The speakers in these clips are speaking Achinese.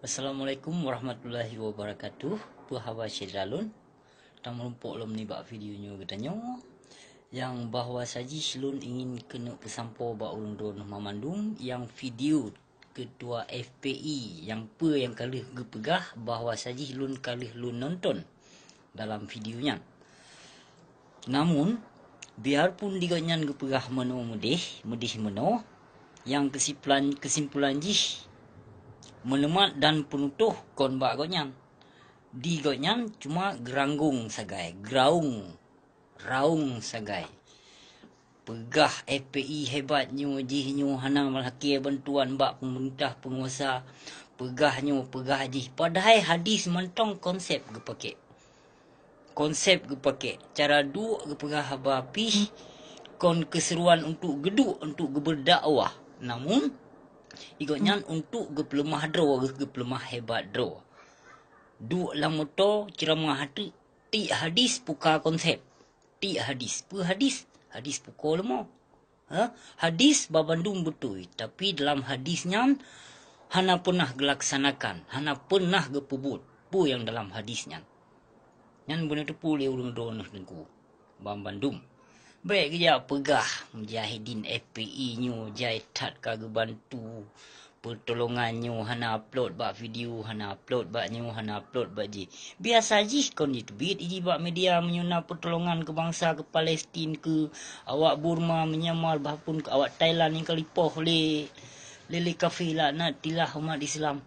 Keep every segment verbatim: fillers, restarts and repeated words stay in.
Assalamualaikum warahmatullahi wabarakatuh. Peue haba syedara lôn? Tameurumpok lom nibak video nyoe geutanyoe, nyang bahwa sajih lôn ingin keuneuk peusampoe bak ureuëng droeneueh mandum nyang video ketua F P I nyang peue nyang ka lheueh geupeugah bahwa sajih lôn ka lheueh lôn nonton dalam video nyan. Namun, biarpun di gobnyan geupeugah meunoe meudeh, meudeh meunoe, nyang keusimpulan, keusimpulan jih meuleumat dan peunutôh kon bak gobnyan. Di gobnyan cuma geuranggong sagai, geraung, raung sagai. Peugah F P I hebat nyoe, jih nyoe hana meulakée bantuan bak peumeurintah peunguasa. Peugah nyoe, peugah jih. Padahai hadis mantong konsep geupakée. Konsep geupakée. Cara duek geupeugah haba pih kon keuseruan untuk geuduek, untuk geubeudakwah. Namun, di gobnyan untuk geupeuleumah droe, geupeuleumah hebat droe. Duek lam moto, ceuramah ateueh, tiek hadis puka konsep. Tiek hadis. Peue hadis? Hadis pukoe leumô. Ha? Hadis babandum beutôi, tapi dalam hadis nyan hana peunah geulaksanakan, hana peunah geupeubuet peue nyang dalam hadis nyan. Nyan beuneuteupeu lé ureuëng droeneueh teungku. Babandum. Bék geujak peugah mujahidin F P I nyoe jai that ka geubantu. Peutulongan nyoe hana upload bak video, hana upload bak nyoe, hana upload bak jih. Biasa jih kon jiteubiet iji bak media meunyoe na peutulongan keu bansa, keu Palestin, keu awak Burma, Myanmar, bahpun keu awak Thailand nyang ka lipoh lé, lé, lé kafé laknatillah umat Islam.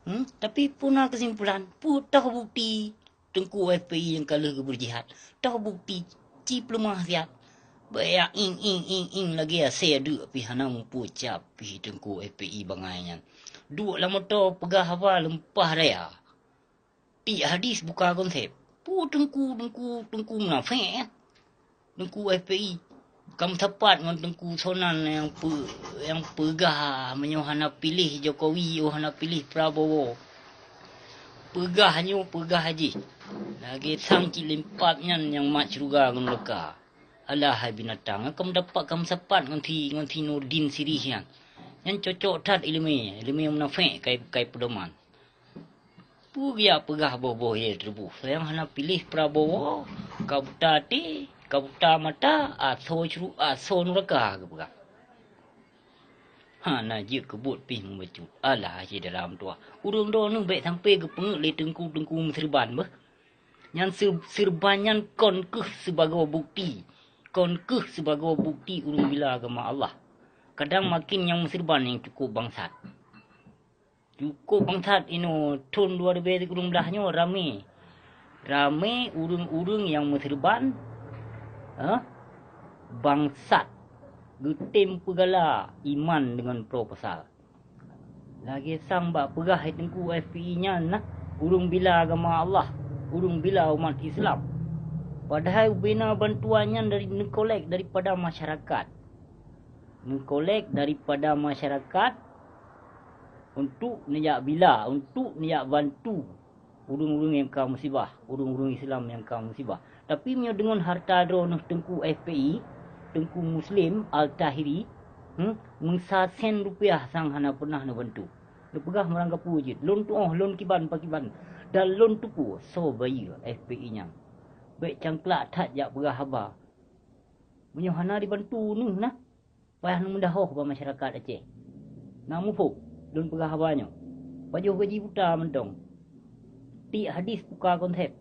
Hmm? Tapi peue na keusimpulan? Peue toh bukti? Teungku F P I nyang ka lheueh geubri jihad. Toh bukti, ci peuleumah siat. Baya ing, ing, ing, ing lagée asée deuk pih hana mupeue cap pih Teungku F P I bangai nyan. Duek lam moto peugah haba leumpah raya. Tiek hadis buka konsep. Peue teungku, teungku, teungku munafék, eh? Teungku F P I, ka meusapat ngon Teungku Sonan nyang peu-, nyang peugah meunyoe hana piléh Jokowi, oh hana piléh Prabowo. Peugah nyoe, peugah jih. Lagée sang cit limpab nyan nyang mat syeuruga ngon neuraka. Alah hai binatang, ka meudapat, ka meusapat ngon si, ngon si Nurdin Sirih nyan. Nyan cocok that iéleumé, iéleumé munafék kai, kai peudoman. Peue geujak peugah boh-boh ilée teureubôh, nyang hana piléh Prabowo, ka buta até, ka buta mata, asoe syuru-, asoe neuraka geupeugah. Hana jeuet keu buet pih meubacut. Alah, syedara meutuwah. Ureuëng droeneueh bék sampoe geupeungeut lé teungku-teungku meuseureuban beuh. Nyan seu-, seureuban nyan kon kheueh sibagoe bukti. Kon kheueh sibagoe bukti ureuëng bila agama Allah. Kadang makin nyang meuseureuban nyang cukup bangsat. Cukup bangsat inoe, thon dua ribèe sikureueng blaih nyoe ramé. Ramé ureuëng-ureuëng nyang meuseureuban, eh, bangsat, geutem peugala iman deungon proposal. Lagée sang bak peugah hai Teungku F P I nyan na, ureuëng bila agama Allah, ureuëng bila umat Islam. Padahai ubena bantuan nyan dari neukolek daripada masyarakat. Neukolek daripada masyarakat untuk neujak bila, untuk neujak bantu ureuëng-ureuëng nyang ka musibah, ureuëng-ureuëng Islam nyang ka musibah. Tapi meunyoe deungon hareuta droeneueh Teungku F P I, Teungku Muslim Al-Tahiri, hmm, meusasen rupiah sang hana peunah neubantu. Neupeugah meurangkapeue jeuet, lôn tuoh, lôn kiban pakiban, dan lôn teupeue soe bayeue F P I nyan. Bék cangklak that jak peugah haba. Meunyoe hana jibantu neuh na, payah neumeudahoh bak masyarakat Aceh. Na muphom lôn peugah haba nyoe. Pajoh gaji buta mantong. Tiek hadis puka konsep.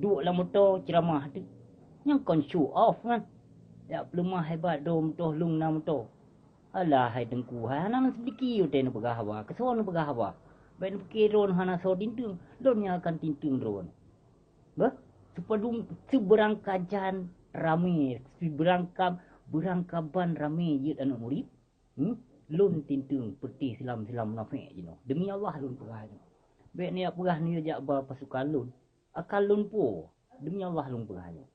Duek lam moto ceuramah teuk. Nyang kon show off kan. Jak peuleumah hebat droe meutoh lôn na moto. Alah hai Teungku, hai hana neuseudiki watée neupeugah haba. Keu soe neupeugah haba? Bék neupiké droe hana soe tinteung, lôn nyang akan tinteung droe. Beuh, seupadum, seubeurangkajan ramé, seubeurangkab, beurangkaban ramé jeuet aneuëk murit, hmm? Lôn tinteung peureuteh silam-silam munafék jinoe. Deumi Allah lôn peugah nyoe. Bék neujak peugah neujak ba pasukan lôn, akan lôn puwoe. Deumi Allah lôn peugah nyoe.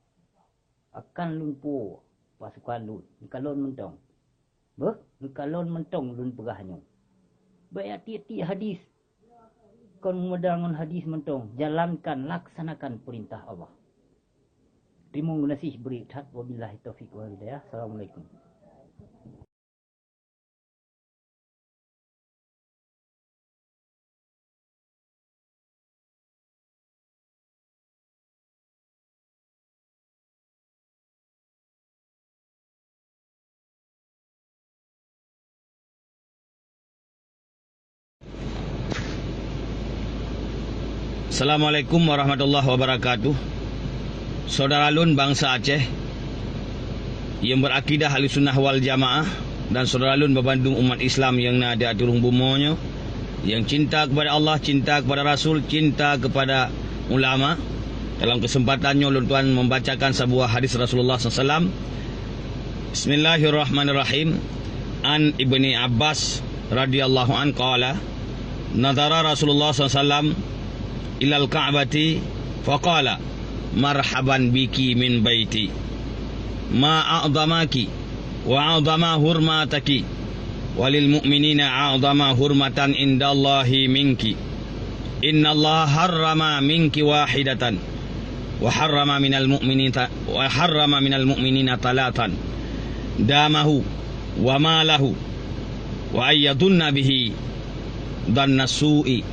Akan lôn puwoe pasukan lôn, neukalon mantong. Beuh, neukalon mantong lôn peugah nyoe. Bék jak tiek-tiek hadis. Kon meudang ngon hadis mantong, jalankan, laksanakan peurintah Allah. Teurimong geunaséh bri that, wabillahi taufiq wal hidayah. Assalamualaikum. Assalamualaikum warahmatullahi wabarakatuh. Saudara lôn bansa Aceh yang berakidah Ahlussunnah wal Jamaah dan saudara lôn babandum umat Islam yang na di ateueh bumoe nyoe, yang cinta kepada Allah, cinta kepada Rasul, cinta kepada ulama. Dalam kesempatan nyoe lôn tuan membacakan sebuah hadis Rasulullah sallallahu alaihi wasallam. Bismillahirrahmanirrahim. An Ibni Abbas radhiyallahu an qala, nadhara Rasulullah sallallahu alaihi wasallam ilal Ka'bati faqala, "Marhaban biki min baiti. Ma a'dhamaki wa a'dhama hurmataki. Walil mu'minina a'dhama hurmatan indallahi minki. Innallaha harrama minki wahidatan. Wa harrama minal mu'minina, wa harrama minal mu'minina talatan. Damahu wa malahu. Wa ayyadunna bihi dhanna su'i."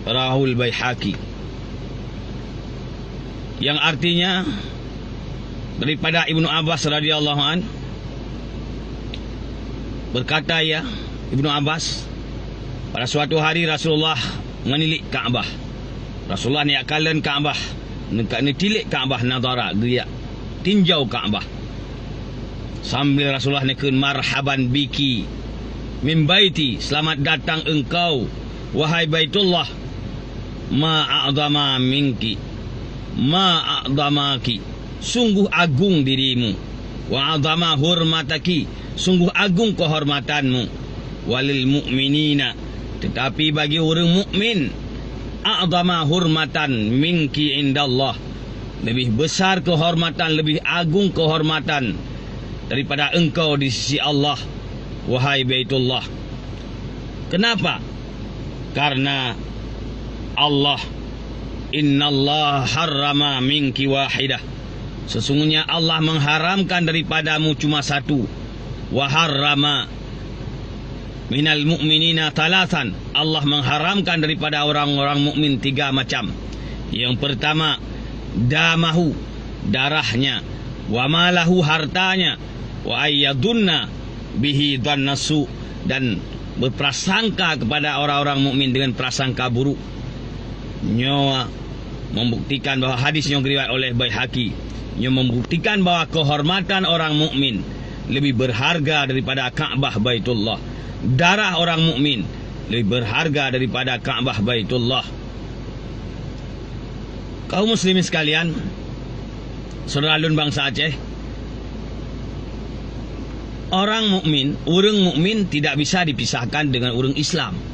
Rawahul Baihaqi. Yang artinya daripada Ibnu Abbas radhiyallahu an, berkata ia, Ibnu Abbas, pada suatu hari Rasulullah meunilik Ka'bah. Rasulullah neujak kalon Ka'bah, neuka-, neutilik Ka'bah, nadhara, geujak tinjau Ka'bah. Sambil Rasulullah neukheun, "Marhaban biki min baiti, selamat datang engkau, wahai Baitullah. Ma a'dhama minki, ma a'dhamaki, sungguh agung dirimu. Wa a'dhama hurmataki, sungguh agung kehormatanmu. Walil mu'minina, tetapi bagi ureuëng mukmin, a'dhama hurmatan minki indallah, lebih besar kehormatan, lebih agung kehormatan daripada engkau di sisi Allah, wahai Baitullah." Kenapa? Karena Allah, "Innallaha harrama minki wahidah." Sesungguhnya Allah mengharamkan daripadamu cuma satu. "Wa harrama minal mu'minina thalathan." Allah mengharamkan daripada orang-orang mukmin tiga macam. Yang pertama, damahu, darahnya, wa malahu, hartanya, wa ayyadunna bihi dhanna su, dan berprasangka kepada orang-orang mukmin dengan prasangka buruk. Nyoe membuktikan bahwa hadis nyoe riwayat oleh Baihaqi. Nyoe membuktikan bahwa kehormatan orang mukmin lebih berharga daripada Ka'bah Baitullah. Darah orang mukmin lebih berharga daripada Ka'bah Baitullah. Kaum muslimin sekalian, saudara lôn bansa Aceh, orang mukmin, ureuëng mukmin tidak bisa dipisahkan dengan ureuëng Islam.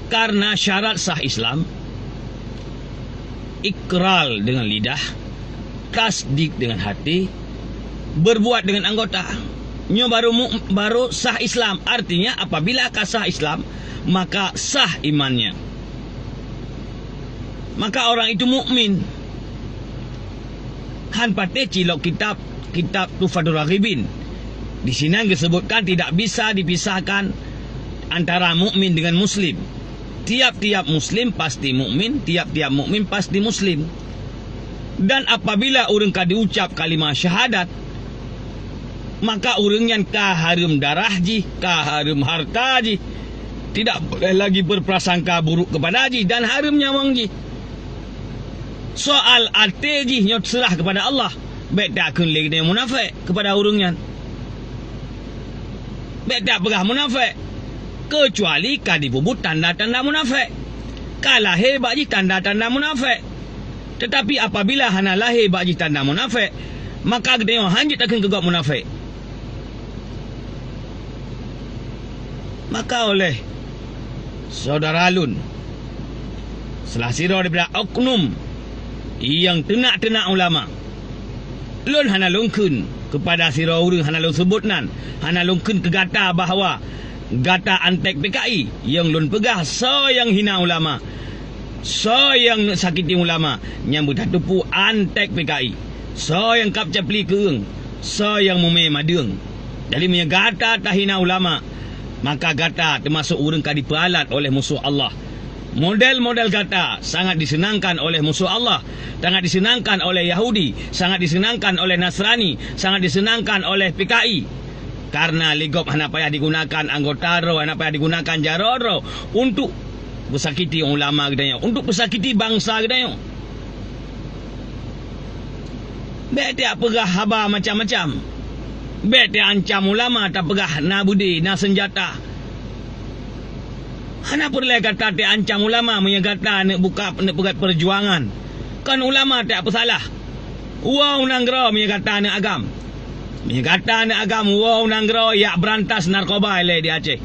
Karena syarat sah Islam, ikrar dengan lidah, tasdik dengan hati, berbuat dengan anggota. Nyoe baru mu-, baru sah Islam. Artinya, apabila ka sah Islam, maka sah imannya. Maka orang itu mukmin. Han patéh cilok kitab, kitab Tuhfatur Raghibin. Di sinan geusebutkan tidak bisa dipisahkan antara mukmin dengan muslim. Tiap-tiap muslim pasti mukmin, tiap-tiap mukmin pasti muslim. Dan apabila ureuëng ka diucap kalimah syahadat, maka ureuëng nyan ka hareuem darah jih, ka hareuem harta jih, tidak boleh lagi berprasangka buruk kepada jih dan hareuem nyawöng jih. Soal até jih nyoe seurah kepada Allah. Bék takheun lé geutanyoe munafék kepada ureuëng nyan. Bék tapeugah munafék, keucuali ka jipeubuet tanda-tanda munafék. Ka lahé bak jih tanda-tanda munafék. Teutapi apabila hana lahé bak jih tanda munafék, maka geutanyoe hana jeuet takheun keu gob munafék. Maka oleh syedara lôn, salah sidroe daripada oknum nyang teunak-teunak ulama, lôn hana lôn kheun keupada sidroe ureuëng, hana lôn seubut nan, hana lôn kheun keu gata bahwa gata antek P K I. Nyang lôn peugah, soe nyang hina ulama, soe nyang sakiti ulama, nyan beutatupeue antek P K I. Soe nyang kab capli keueueng, soe nyang mumé madeueng. Jadi, meunyoe gata tahina ulama, maka gata teumasok ureuëng ka jipeualat oleh musoh Allah. Model-model gata sangat diseunangkan oleh musoh Allah, sangat diseunangkan oleh Yahudi, sangat diseunangkan oleh Nasrani, sangat diseunangkan oleh P K I. Karena lé gob hana payah digunakan anggota droe, hana payah digunakan jaroe droe untuk Beusakiti ulama geutanyoe, untuk beusakiti bansa geutanyoe. Bék tapeugah haba macam-macam. Bék taancam ulama, tapeugah na beudé, na seunjata. Hana peureulée gata taancam ulama meunyoe gata neuk buka, neuk peugét peujuangan. Kon ulama tapeusalah. Woe u nanggroe meunyoe gata neuk agam. Meunyoe gata neuk agam, woe u nanggroe, jak beurantas narkoba ilée di Aceh.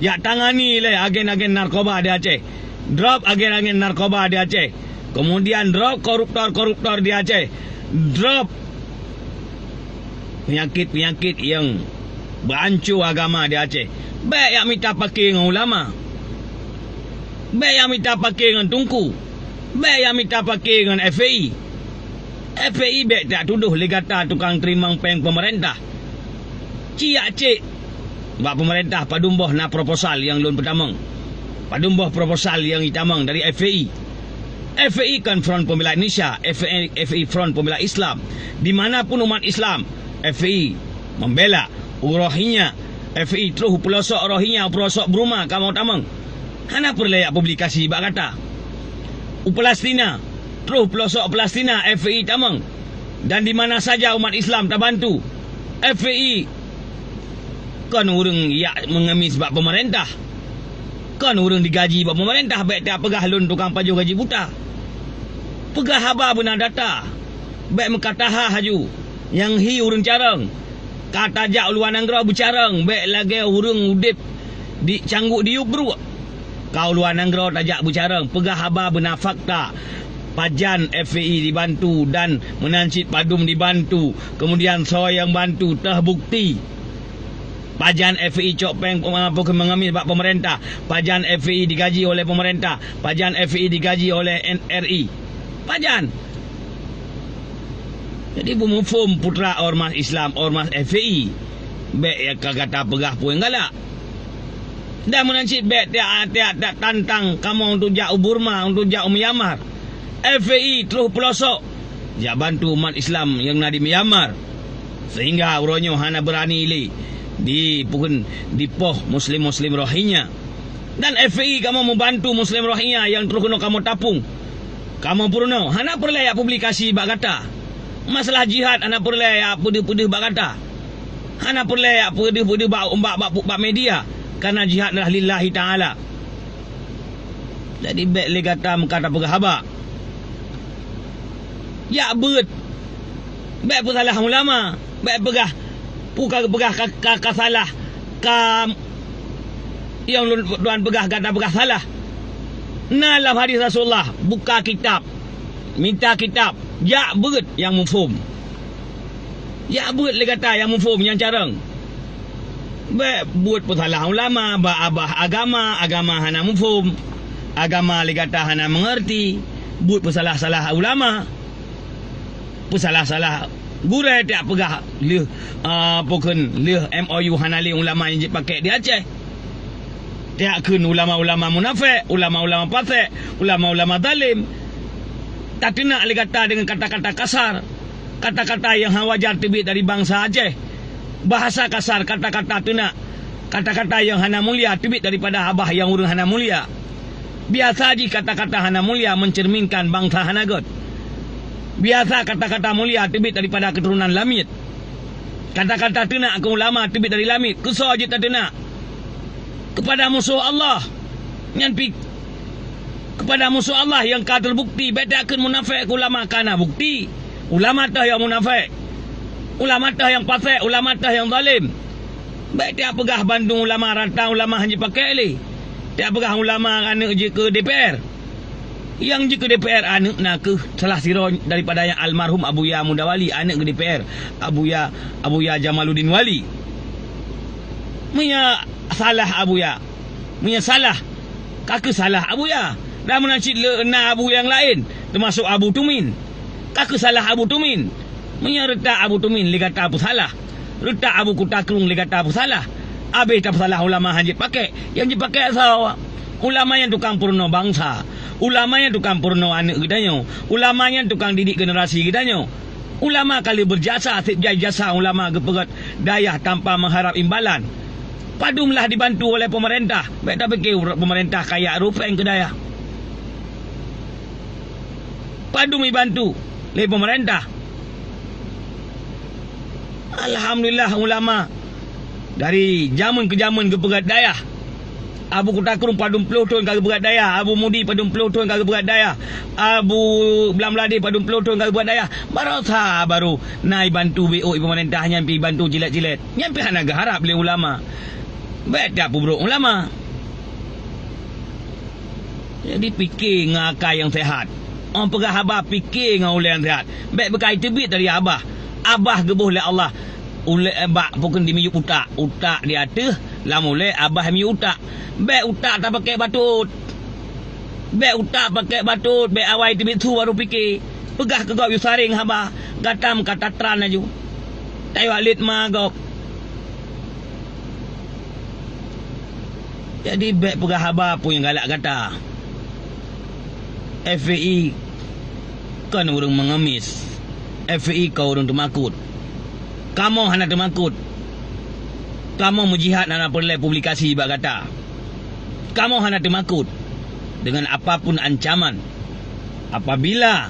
Jak tangani ilée agen-agen narkoba di Aceh. Drop agen-agen narkoba di Aceh. Keumudian drop koruptor-koruptor di Aceh. Drop peunyakét-peunyakét nyang beuanco agama di Aceh. Bék jak mita paké ngon ulama. Bék jak mita paké ngon teungku. Bék jak mita paké ngon F P I. F P I bék tatudoh lé gata tukang teurimong péng peumeurintah. Ci jak cék bak peumeurintah padum boh na proposal nyang lôn peutamong. Padum boh proposal nyang jitamong dari F P I. F P I kon Front Pembela Indonesia, F P I, F P I Front Pembela Islam. Di mana pun umat Islam, F P I membela. U Rohingya, F P I troh peulosok Rohingya, peulosok Burma kamoe tamong. Hana peureulée jak publikasi bak gata. U Palestina, troh peulosok Palestina, F P I tamong. Dan di mana saja umat Islam tabantu, F P I kon ureuëng jak meungemis bak peumeurintah. Kon ureuëng digaji bak peumeurintah, bék tapeugah lôn tukang pajoh gaji buta. Peugah haba beuna data. Bék meukataha haju. Nyang hi ureuëng carông. Ka tajak u luwa nanggroe beucarông, bék lagée ureuëng udeb di cangguek diyueb bruek. Ka u luwa nanggroe tajak beucarông, peugah haba beuna fakta. Pajan F P I dibantu dan meunan cit padum dibantu, keumudian soe nyang bantu, teuh bukti. Pajan F P I cok péng, eh, peue keuh meungemis bak peumeurintah? Pajan F P I digaji oleh peumeurintah? Pajan F P I digaji oleh N R I? Pajan? Jadi, beumuphom putra ormas Islam, ormas F P I. Bék ka gata peugah peue nyang galak. Dan meunan cit bék tiak-tiak tantang kamoe untuk jak u Burma, untuk jak u Myanmar. F P I troh peulosok jak bantu umat Islam nyang na di Myanmar, sehingga uroe nyoe hana beurani lé di, pukon, dipoh Muslim-Muslim Rohingya. Dan F P I kamoe meubantu Muslim Rohingya nyang troh keunoe kamoe tapong. Kamoe peurunoe, hana peureulée jak publikasi bak gata. Masalah jihad hana peureulée jak peudeuh-peudeuh bak gata. Hana peureulée jak peudeuh-peudeuh bak, bak, bak, bak media, kareuna jihad adalah lillahi ta'ala. Jadi, bék lé gata meuka tapeugah haba. Jak beuet. Bék peusalah ulama. Bék peugah, peue ka geupeugah ka, ka, ka salah. Ka nyang lôn tuan peugah, gata peugah salah. Na lam hadis Rasulullah, buka kitab. Mita kitab. Jak beuet nyang muphom. Jak beuet lé gata nyang muphom nyang carông. Bék buet peusalah ulama, bak abah agama, agama hana muphom. Agama lé gata hana meungeurti. Buet peusalah-salah ulama. Peusalah-salah gurée, tiak peugah lheueh, ah, pukon lheueh M O U hana lé ulama nyang jipakék di Aceh. Tiak kheun ulama-ulama munafék, ulama-ulama pasék, ulama-ulama zalim. Tateunak lé gata deungon kata-kata kasar, kata-kata nyang hana wajar teubiet dari bansa Aceh. Bahasa kasar, kata-kata teunak, kata-kata nyang hana mulia teubiet daripada abah nyang ureuëng hana mulia. Biasa jih kata-kata hana mulia mencerminkan bansa hana gét. Biasa kata-kata mulia teubiet daripada keuturonan lamiet. Kata-kata teunak keu ulama teubiet dari lamiet. Keu soe jeuet tateunak? Keupada musoh Allah. Nyan pi-, keupada musoh Allah nyang ka teubukti, bék takheun munafék keu ulama ka na bukti. Ulama teuh nyang munafék. Ulama teuh nyang pasék, ulama teuh nyang zalim. Bék tiak peugah bandum ulama rata ulama hana jipakék lé. Tiak peugah ulama aneuëk jeuet keu D P R. Nyang jeuet keu D P R aneuëk na kheueh salah sidroe daripada nyang almarhum Abuya Muda Wali, aneuëk keu D P R Abuya, Abuya Jamaluddin Wali. Meunyoe salah Abuya, meunyoe salah, ka kheueh salah Abuya. Dan meunan cit le na Abu nyang laén, teumasok Abu Tumin. Ka kheueh salah Abu Tumin. Meunyoe reutak Abu Tumin lé gata peusalah, reutak Abu Kuta Krueng lé gata peusalah, abéh tapeusalah ulama hana jipakék. Nyang jipakék soe? Ulama nyan tukang peurunoe bansa. Ulama nyan tukang peurunoe aneuëk geutanyoe. Ulama nyan tukang didik generasi geutanyoe. Ulama ka lheueh beujasa, seb jai jasa ulama geupeugét dayah tanpa meuharab imbalan. Padum lah dibantu oleh pemerintah. Bèk tapike ur-, pemerintah kaya rupeng keu dayah. Padum dibantu lé pemerintah. Alhamdulillah, ulama dari jameun keu jameun geupeugöt dayah. Abu Kuta Krueng padum ploh thon ka geupeugöt dayah, Abu Mudi padum ploh thon ka geupeugöt dayah, Abu Blang Meuladi padum ploh thon ka geupeugöt dayah. Barosa baru na ibantu B O I pemerintah nyan pih ibantu cilet-cilet. Nyan pih hana geuharap lé ulama. Bèk tapeubrok ulama. Jadi pike ngon akai nyang sehat. Ong peugah haba pike ngon ulèe nyang sehat. Bèk beukai teubiet dari abah. Abah geuboh lé Allah. Ulèe bak pukon di miyup utak. Utak di ateueh, lam ulèe abah miyup utak. Bèk utak tapakèk batot. Bèk utak pakèk batot, bèk awai teubiet su baru pike. Peugah keu gob yue saréng haba, gata meukatatran laju. Tayue alet ma gob. Jadi bèk peugah haba peue nyang galak gata. F P I kon ureueng mengemis. F P I kon ureueng teumakot. Kamoe hana teumakot. Kamoe meujihad hana peureulèe publikasi bak gata. Kamoe hana teumakot deungon apapun ancaman. Apabila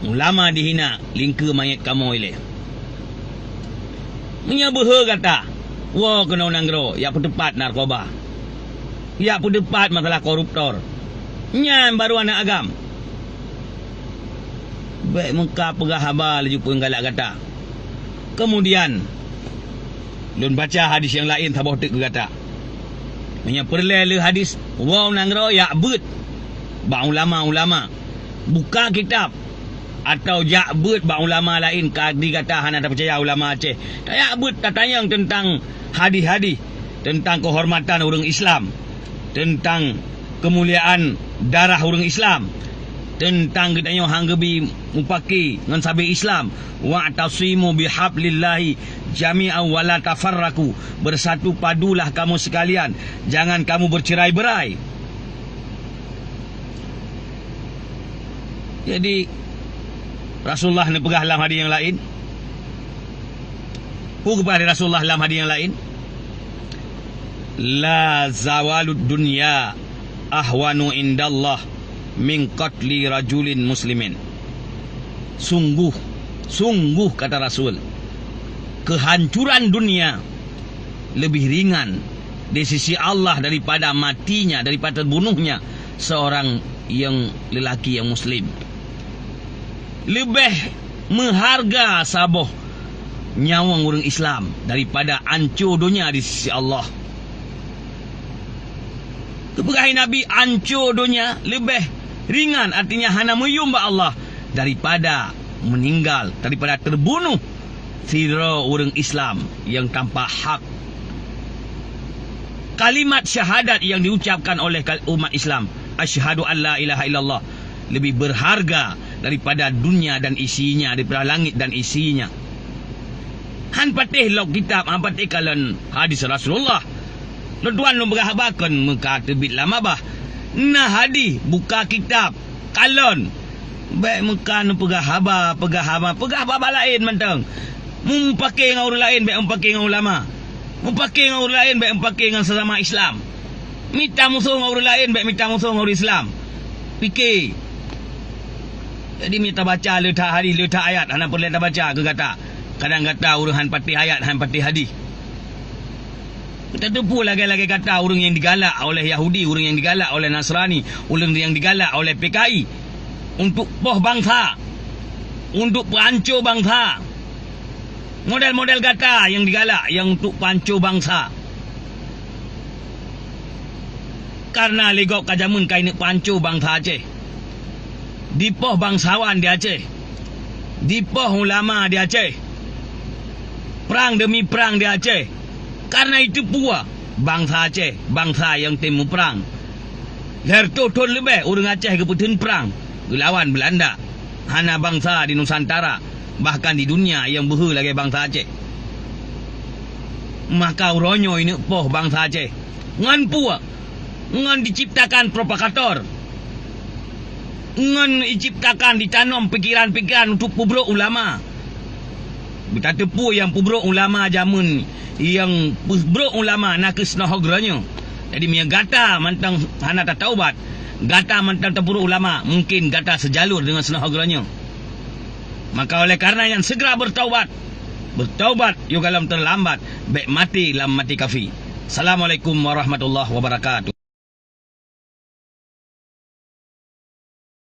ulama dihina, lingkeue manyét kamoe ilèe. Meunyoe beuhe gata, woe keunoe nanggroe jak peuteupat narkoba, jak peuteupat masalah koruptor. Nyan baru aneuk agam. Bèk meuka peugah haba laju peue nyang galak gata. Keumudian, lôn baca hadis nyang laén saboh teuk keu gata. Meunyoe peureulèe lé hadis, woe nanggroe jak beuet bak ulama-ulama. Buka kitab atawa jak beuet bak ulama laén, ka di gata hana tapeucaya ulama Aceh. Tajak beuet tatanyong teuntang hadis-hadis, teuntang keuhormatan ureueng Islam, teuntang keumuliaan darah ureueng Islam, teuntang geutanyoe han geubi mupake ngon sabé Islam, "Wa'tasimu bihablillahi jami'an wa la tafarraqu." Bersatu padulah kamu sekalian, jangan kamu bercerai-berai. Jadi, Rasulullah neupeugah lam hadis nyang laén, peue geupeugah lé Rasulullah lam hadis nyang laén? "La zawalud dunya ahwanu indallah min qatli rajulin muslimin." Sungguh, sungguh, kata Rasul, keuhancuran dunia leubeh ringan di sisi Allah daripada matinya, daripada teubunuhnya seurang nyang leulaki nyang muslim. Leubeh meuharga saboh nyawöng ureueng Islam daripada anco donya di sisi Allah. Geupeugah lé Nabi, anco donya leubeh ringan, artinya hana meuyum bak Allah, daripada meuninggal, daripada teubunoh sidroe ureueng Islam nyang tanpa hak. Kalimat syahadat nyang diucapkan oleh kal-, umat Islam, "Asyhadu an la ilaha illallah," leubeh beurharga daripada dunia dan isinya, daripada langit dan isinya. Han patéh lok kitab, han patéh kalon hadis Rasulullah. Lôn tuan lôn peugah haba kon meuka teubiet lam babah. Na hadis, buka kitab, kalon. Bèk meuka neupeugah haba, peugah haba, peugah babah laén mantong. Mupake ngon ureueng laén, bèk mupake ngon ulama. Mupake ngon ureueng laén, bèk mupake ngon sesama Islam. Mita musoh ngon ureueng laén, bèk mita musoh ngon ureueng Islam. Pike. Jadi, mita baca le that hadis, le that ayat, hana peureulèe tabaca keu gata. Kadang gata ureueng han patéh ayat, han patéh hadis. Tateupeue lagèe-lagèe gata ureueng nyang digalak oleh Yahudi, ureueng nyang digalak oleh Nasrani, ureueng nyang digalak oleh P K I untuk poh bansa, untuk peuhanco bansa. Model-model gata nyang digalak nyang untuk peuhanco bansa. Kareuna lé gob ka jameun ka ineuk peuhanco bansa Aceh. Dipoh bangsawan di Aceh. Dipoh ulama di Aceh. Prang demi prang di Aceh. Kareuna jiteupeue bansa Aceh, bansa nyang tem muprang. Lhèe reutôh thon leubeh ureueng Aceh geupeutheun prang geulawan Beulanda. Hana bansa di Nusantara, bahkan di dunia nyang beuhe lagèe bansa Aceh. Maka uroe nyoe ineuk poh bansa Aceh. Ngon peue? Ngon diciptakan propagator. Ngon diciptakan, ditanom pikiran-pikiran untuk peubrok ulama. Tateupeue nyang peubrok ulama jameun, nyang peubrok ulama na kheueh sinoe uroe nyoe. Jadi meunyoe gata mantong hana tataubat, gata mantong tapeubrok ulama, mungkin gata seujalur deungon sinoe uroe nyoe. Maka oleh karena nyan, segera bertaubat. Bertaubat, yôh gohlom teulambat, bèk maté lam maté kafé. Assalamualaikum warahmatullahi wabarakatuh.